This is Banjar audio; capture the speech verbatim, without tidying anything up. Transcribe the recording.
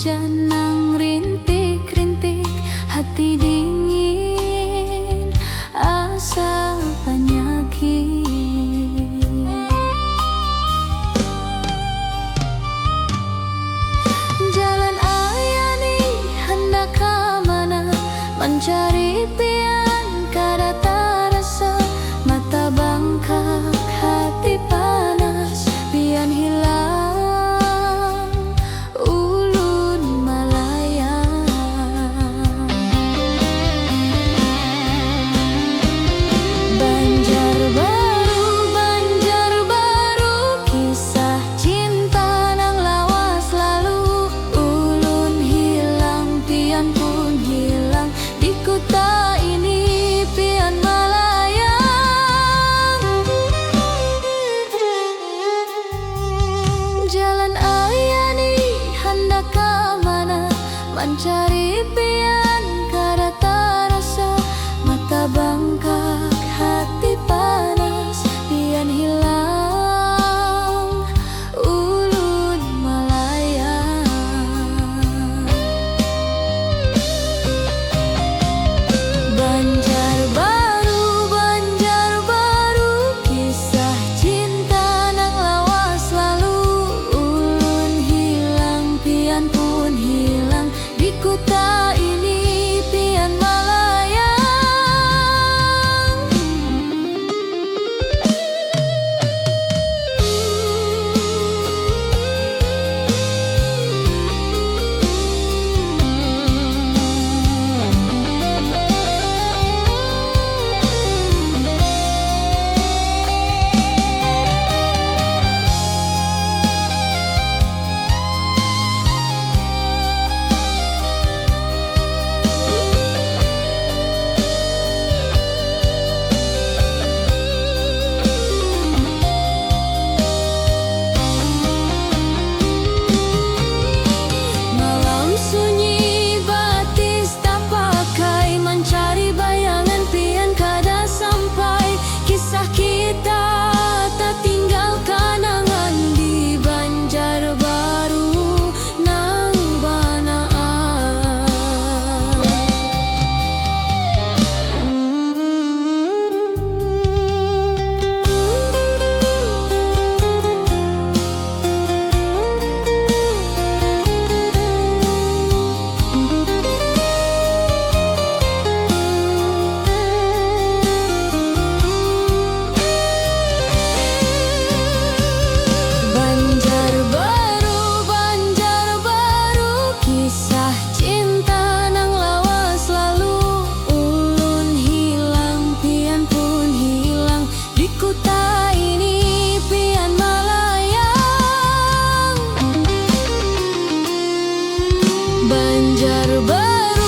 Hujan nang rintik-rintik, hati dingin asa panyakit. Jalan ayah ni handak ka mana, mancari pian kada tarasa, mata bangkak, hati panas, pian hilang, ulun malayang. Banjarbaru, Banjarbaru, kisah cinta nang lawas lalu. Ulun hilang, pian pun hilang, di kuta ini pian malayang. Jalan ayah ni handak ka mana, mancari pian kada tarasa, mata bangkak, hati panas, pian hilang, ulun malayang. Banjarbaru, Banjarbaru, kisah cinta nang lawas lalu. Ulun hilang, pian pun hilang, di kuta ini pian malayang. Malam sunyi batis tapakai, mancari bayangan pian kada sampai. Kisah kita tatinggal kanangan di Banjarbaru nang banaan. Banjarbaru, Banjarbaru, kisah cinta nang lawas lalu. Ulun hilang, pian pun hilang, di kuta ini pian malayang. Banjarbaru.